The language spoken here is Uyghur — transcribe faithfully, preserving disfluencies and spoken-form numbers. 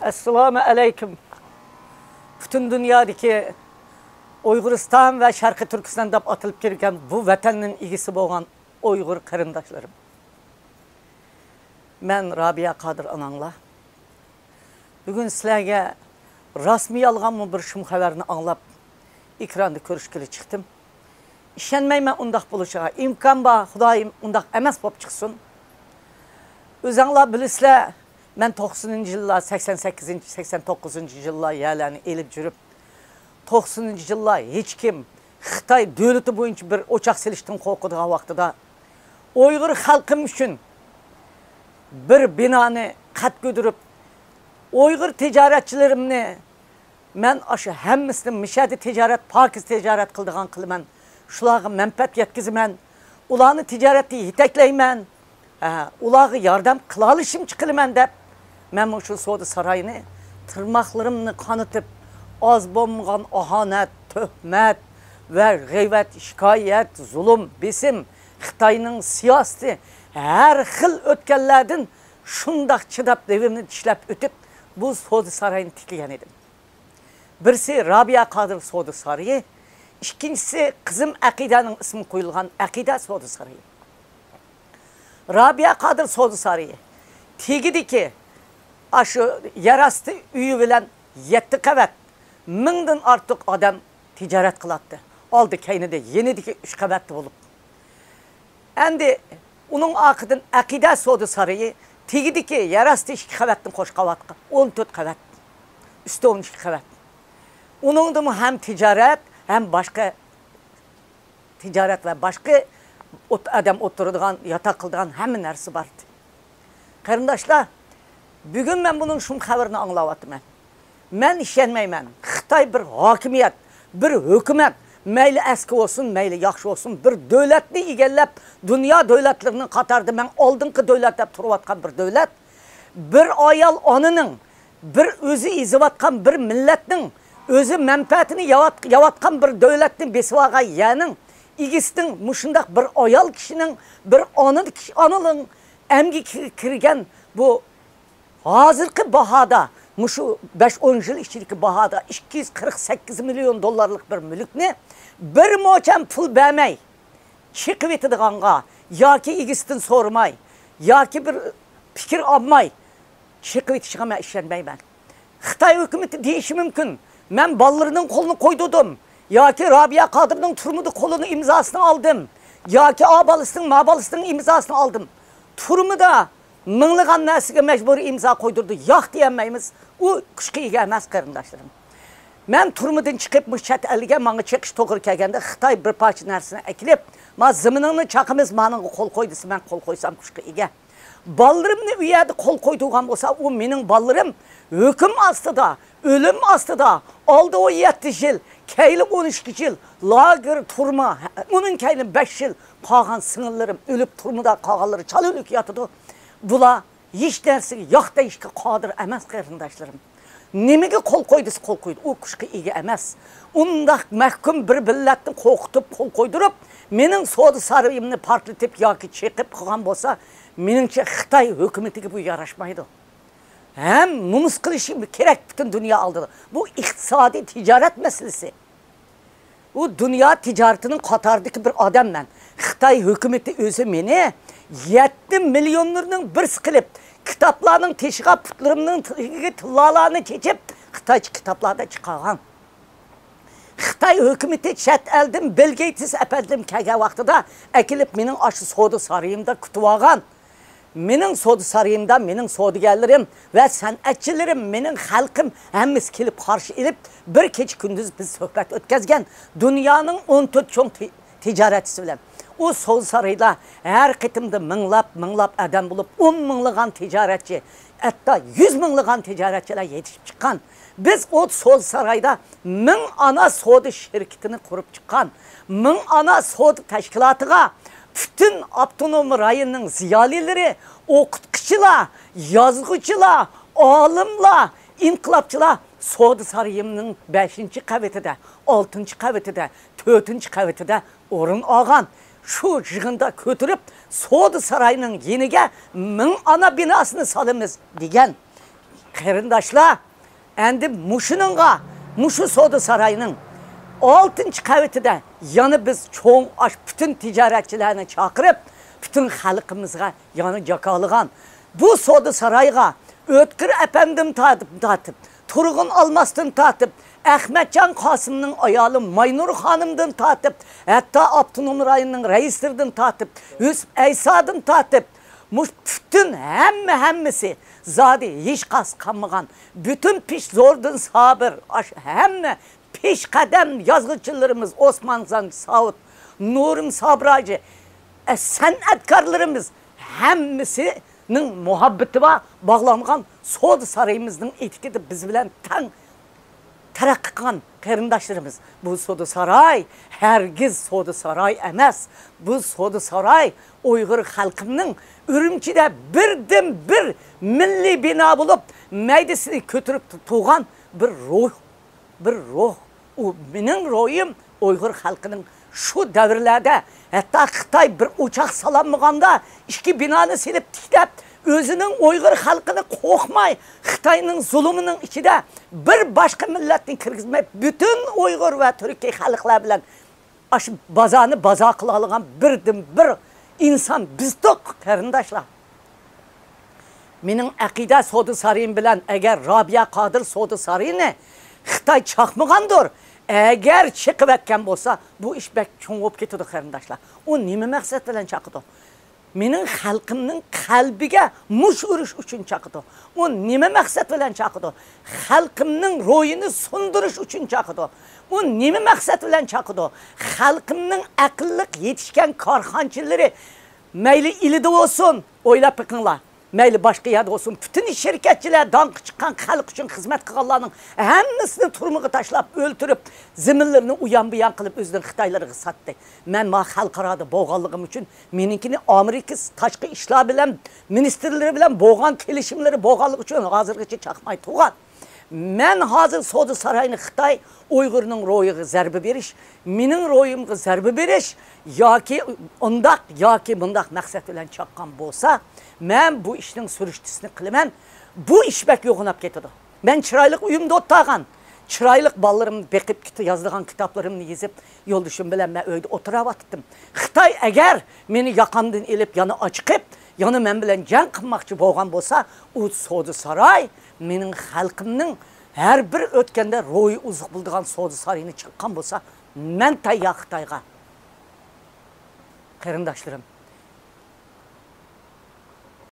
ئەسسالامۇ ئەلەيكۇم. پۈتۈن دۇنيادىكى ئۇيغۇرىستان ۋە شەرقىي تۈركىستان دەپ ئاتىلىپ كەلگەن بۇ ۋەتەننىڭ ئىگىسى بولغان ئۇيغۇر قېرىنداشلىرىم. مەن رابىيە قادىر ئاناڭلار. بۈگۈن سىلەرگە راستمۇ يالغانمۇ بىر شۇم خەۋەرنى ئاڭلاپ، ئېكراندا كۆرۈشكىلى چىقتىم. ئىشەنمەيمەن ئۇنداق بولۇشىغا. ئىمكان بار، خۇدايىم ئۇنداق ئەمەس بولۇپ چىقسۇن. ئۆزەڭلار بىلىسىلەر، مەن توقسىنىنچى يىللار، سەكسەن سەككىزىنچى، سەكسەن توققۇزىنچى يىللار يەرلەرنى ئېلىپ يۈرۈپ، توقسىنىنچى يىللار ھېچكىم خىتاي دۆلىتى بويىچە بىر ئوچاق سېلىشتىن قورقىدىغان ۋاقتىدا، ئۇيغۇر خەلقىم ئۈچۈن بىر بىنانى قەد كۆتۈرۈپ، ئۇيغۇر تىجارەتچىلىرىمنى مەن ئاشۇ ھەممىسىدىن مىشەدە تىجارەت، پاكىز تىجارەت قىلىدىغان قىلىمەن. شۇلارغا مەنپەئەت يەتكۈزىمەن. ئۇلارنى تىجارەتتە يېتەكلەيمەن. ھە، ئۇلارغا ياردەم قىلالىشىمچە قىلىمەن دەپ، مەن مۇشۇ سودا سارايىنى تىرناقلىرىمنى قانىتىپ، ئاز بولمىغان ئاھانەت، تۆھمەت ۋە غەيۋەت، شىكايەت، زۇلۇم، بېسىم، خىتاينىڭ سىياسىتى، ھەر خىل ئۆتكەللەردىن شۇنداق چىداپ، لېۋىمنى چىشلەپ ئۆتۈپ، بۇ سودا سارايىنى تىكلىگەن ئىدىم. بىرسى رابىيە قادىر سودا سارىيى، ئىككىنچىسى قىزىم ئەقىدەنىڭ ئىسمى قويۇلغان ئەقىدە سودا سارىيى. رابىيە قادىر سودا سارىيى تېگىدىكى ئاشۇ يەر ئاستى ئۆيى بىلەن يەتتە قەۋەت، مىڭدىن ئارتۇق ئادەم تىجارەت قىلاتتى. ئالدى كەينىدە، يېنىدىكى ئۈچ قەۋەتتە بولۇپ. ئەمدى ئۇنىڭ ئارقىدىن ئەقىدە سودا سارىيى تېگىدىكى يەر ئاستى ئىككى قەۋەتتىن قوشقاۋاتقان ئون تۆت قەۋەت، ئۈستى ئون ئىككى قەۋەت. ئۇنىڭدىمۇ ھەم تىجارەت، ھەم باشقا تىجارەت ۋە باشقا ئوت-، ئادەم ئولتۇرىدىغان، ياتاق قىلىدىغان ھەممە نەرسە بار ئىدى. قېرىنداشلار، بۈگۈن مەن بۇنىڭ شۇم خەۋىرىنى ئاڭلاۋاتىمەن. مەن ئىشەنمەيمەن. خىتاي بىر ھاكىمىيەت، بىر ھۆكۈمەت، مەيلى ئەسكى بولسۇن، مەيلى ياخشى بولسۇن، بىر دۆلەتنى ئىگىلەپ، دۇنيا دۆلەتلىرىنىڭ قاتارىدا مەن ئالدىنقى دۆلەت دەپ تۇرۇۋاتقان بىر دۆلەت، بىر ئايال ئانىنىڭ، بىر ئۆزى ئېزىۋاتقان بىر مىللەتنىڭ، ئۆزى مەنپەئەتىنى ياۋات-، ياۋاتقان بىر دۆلەتنى بېسىۋالغان يەرنىڭ ئىگىسىنىڭ، مۇشۇنداق بىر ئايال كىشىنىڭ، بىر ئانا كىشى، ئانىنىڭ ئەمگىكىگە كىرگەن بۇ ھازىرقى باھادا، مۇشۇ بەش ئون يىل ئىچىدىكى باھادا ئىككى يۈز قىرىق سەككىز مىليون دوللارلىق بىر مۈلۈكنى بىر موچەن پۇل بەرمەي چېقىۋېتىدىغانغا ياكى ئىگىسىدىن سورىماي ياكى بىر پىكىر ئالماي چېقىۋېتىشىغا مەن ئىشەنمەيمەن. خىتاي ھۆكۈمىتى دېيىشى مۇمكىن، مەن بالىلىرىنىڭ قولىنى قويدۇردۇم ياكى رابىيە قادىرنىڭ تۈرمىدە قولىنى ئىمزاسىنى ئالدىم ياكى ئا بالىسىنىڭ، ما بالىسىنىڭ ئىمزاسىنى ئالدىم. تۈرمىدە مىڭلىغان نەرسىگە مەجبۇرىي ئىمزا قويدۇردى. ياق دېيەلمەيمىز. ئۇ كۈچكە ئىگە ئەمەس، قېرىنداشلىرىم. مەن تۈرمىدىن چىقىپ، مۇشۇ چەت ئەلگە ماڭا چېقىش توغرا كەلگەندە، خىتاي بىر پارچە نەرسىنى ئەكېلىپ، ما زېمىنىڭنى چاقىمىز، مانىڭغا قول قوي دېسە، مەن قول قويسام كۈچكە ئىگە. بالىلىرىمنى ئۇ يەردە قول قويدۇرغان بولسا، ئۇ مېنىڭ بالىلىرىم ھۆكۈم ئاستىدا، ئۆلۈم ئاستىدا، ئالدى ئون يەتتە يىل، كەينى ئون ئىككى يىل، لاگېر، تۈرمە، ئۇنىڭ كەينى بەش يىل قالغان سىڭىللىرىم ئۆلۈپ، تۈرمىدە قالغانلىرى چالا ئۆلۈك ياتىدۇ. بۇلار ھېچ نەرسىگە ياق دەيشكە قادىر ئەمەس، قېرىنداشلىرىم. نېمىگە قول قوي دېسە، قول قويىدۇ. ئۇ كۈچكە ئىگە ئەمەس. ئۇنداق مەھكۇم بىر مىللەتنى قورقۇتۇپ قول قويدۇرۇپ، مېنىڭ سودا سارىيىمنى پارتلىتىپ ياكى چېقىپ قىلغان بولسا، مېنىڭچە خىتاي ھۆكۈمىتىگە بۇ ياراشمايدۇ. ھەم نومۇس قىلىشى كېرەك پۈتۈن دۇنيا ئالدىدا. بۇ ئىقتىسادىي تىجارەت مەسىلىسى. ئۇ دۇنيا تىجارىتىنىڭ قاتارىدىكى بىر ئادەممەن. خىتاي ھۆكۈمىتى ئۆزى مېنى يەتتە مىليونېرنىڭ بىرسى قىلىپ، كىتابلارنىڭ تېشىغا، پۇتلىرىمنىڭ تېشىغا تىللالارنى چېچىپ، خىتايچە كىتابلاردا چىقارغان. خىتاي ھۆكۈمىتى چەت ئەلدىن بىل گېيتس ئەپەندىم كەلگەن ۋاقتىدا ئەكېلىپ مېنىڭ ئاشۇ سودا سارىيىمدا كۈتۈۋالغان. مېنىڭ سودا سارىيىمدا مېنىڭ سودىگەرلىرىم ۋە سەنئەتچىلىرىم، مېنىڭ خەلقىم ھەممىسى كېلىپ قارشى ئېلىپ، بىر كېچە كۈندۈز بىز سۆھبەت ئۆتكەزگەن. دۇنيانىڭ ئون تۆت چوڭ تى-، تىجارەتچىسى بىلەن. ئۇ سودا سارىيىدا ھەر قېتىمدا مىڭلاپ، مىڭلاپ ئادەم بولۇپ، ئون مىڭلىغان تىجارەتچى، ھەتتا يۈز مىڭلىغان تىجارەتچىلەر يېتىشىپ چىققان. بىز ئۇ سودا سارايدا مىڭ ئانا سودا شىركىتىنى قۇرۇپ چىققان، مىڭ ئانا سودا تەشكىلاتىغا پۈتۈن ئاپتونوم رايوننىڭ زىيالىيلىرى، ئوقۇتقۇچىلار، يازغۇچىلار، ئالىملار، ئىنقىلابچىلار سودا سارىيىمنىڭ بەشىنچى قەۋىتىدە، ئالتىنچى قەۋىتىدە، تۆتىنچى قەۋىتىدە ئورۇن ئالغان. شۇ يىغىندا كۆتۈرۈپ، سودا سارايىنىڭ يېنىگە مىڭ ئانا بىناسىنى سالىمىز دېگەن. قېرىنداشلار، ئەندى مۇشۇنىڭغا، مۇشۇ سودا ساراينىڭ ئالتىنچى قەۋىتىدە يەنە بىز چوڭ ئاش پۈتۈن تىجارەتچىلەرنى چاقىرىپ، پۈتۈن خەلقىمىزغا يەنە جاكارلىغان بۇ سودا سارايغا ئۆتكۈر ئەپەندىم تارتىپ، تارتىپ، تۇرغۇن ئالماستىن تارتىپ، ئەخمەتجان قاسىمنىڭ ئايالى ماينۇر خانىمدىن تارتىپ، ھەتتا ئاپتونوم رايوننىڭ رەئىسلىرىدىن تارتىپ، يۈسۈپ ئەيسادىن تارتىپ، مۇشۇ پۈتۈن ھەممە ھەممىسى زادى ھېچقايسى قالمىغان، پۈتۈن پېشزورىدىن سابىر، ئاش ھەممە پېشقەدەم يازغۇچىلىرىمىز ئوسمانجان ساۋۇت، نۇرىم سابىر ھاجى، ئە، سەنئەتكارلىرىمىز ھەممىسىنىڭ مۇھەببىتى بار باغلانغان سودا سارىيىمىزنىڭ ئېتىكىدە بىز بىلەن تەڭ تەرەققىي قىلغان قېرىنداشلىرىمىز، بۇ سودا ساراي ھەرگىز سودا ساراي ئەمەس. بۇ سودا ساراي ئۇيغۇر خەلقىمنىڭ ئۈرۈمچىدە بىردىنبىر مىللىي بىنا بولۇپ، مەيدىسىنى كۆتۈرۈپ تۇرغان بىر روھ، بىر روھ. ئۇ مېنىڭ روھىم ئۇيغۇر خەلقىنىڭ شۇ دەۋرلەردە، ھەتتا خىتاي بىر ئوچاق سالالمىغاندا، ئىككى بىنانى سېلىپ تىكلەپ، ئۆزىنىڭ ئۇيغۇر خەلقىنى قورقماي، خىتاينىڭ زۇلۇمىنىڭ ئىچىدە بىر باشقا مىللەتنى كىرگۈزمەي، پۈتۈن ئۇيغۇر ۋە تۈركىي خەلقلەر بىلەن ئاشۇ بازارنى بازار قىلالىغان بىردىنبىر ئىنسان بىزدۇق، قېرىنداشلار. مېنىڭ ئەقىدە سودا سارىيىم بىلەن ئەگەر رابىيە قادىر سودا سارىيىنى خىتاي چاقمىغاندۇر، ئەگەر چېقىۋەتكەن بولسا، بۇ ئىش بەك چوڭ بولۇپ كېتىدۇ، قېرىنداشلار. ئۇ نېمە مەقسەت بىلەن چاقىدۇ؟ مېنىڭ خەلقىمنىڭ قەلبىگە مۇش ئۇرۇش ئۈچۈن چاقىدۇ. ئۇ نېمە مەقسەت بىلەن چاقىدۇ؟ خەلقىمنىڭ روھىنى سۇندۇرۇش ئۈچۈن چاقىدۇ. ئۇ نېمە مەقسەت بىلەن چاقىدۇ؟ خەلقىمنىڭ ئەقىللىق يېتىشكەن كارخانىچىلىرى، مەيلى ئىلىدا بولسۇن، ئويلاپ بېقىڭلار. مەيلى باشقا يەردە بولسۇن، پۈتۈن شىركەتچىلەر، داڭقى چىققان خەلق ئۈچۈن خىزمەت قىلغانلارنىڭ ھەممىسىنى تۈرمىگە تاشلاپ، ئۆلتۈرۈپ، زېمىنلىرىنى ئۇيان-بۇيان قىلىپ، ئۆزىنىڭ خىتايلىرىغا ساتتى. مەن ما خەلقئارادا بولغانلىقىم ئۈچۈن، مېنىڭكىنى ئامېرىكا تاشقى ئىشلار بىلەن مىنىستىرلىرى بىلەن بولغان كېلىشىملىرى بولغانلىقى ئۈچۈن ھازىرغىچە چاقماي تۇرغان. مەن ھازىر سودا ساراينى خىتاي ئۇيغۇرنىڭ روھىغا زەربە بېرىش، مېنىڭ روھىمغا زەربە بېرىش ياكى ئۇنداق ياكى مۇنداق مەقسەت بىلەن چاققان بولسا، مەن بۇ ئىشنىڭ سۈرۈشتىسىنى قىلىمەن. بۇ ئىش بەك يوغىناپ كېتىدۇ. مەن چىرايلىق ئۆيۈمدە ئولتۇرغان، چىرايلىق بالىلىرىمنى بېقىپ، كىت-، يازىدىغان كىتابلىرىمنى يېزىپ، يولدىشىم بىلەن مەن ئۆيدە ئولتۇرۇۋاتتىم. خىتاي ئەگەر مېنى ياقامدىن ئېلىپ، يەنە ئاچىقىپ، يەنە مەن بىلەن جەڭ قىلماقچى بولغان بولسا، ئۇ سودا ساراي مېنىڭ خەلقىمنىڭ ھەر بىر ئۆتكەندە روھى ئوزۇق بولىدىغان سودا سارايىنى چاققان بولسا، مەن تەييار خىتايغا. قېرىنداشلىرىم،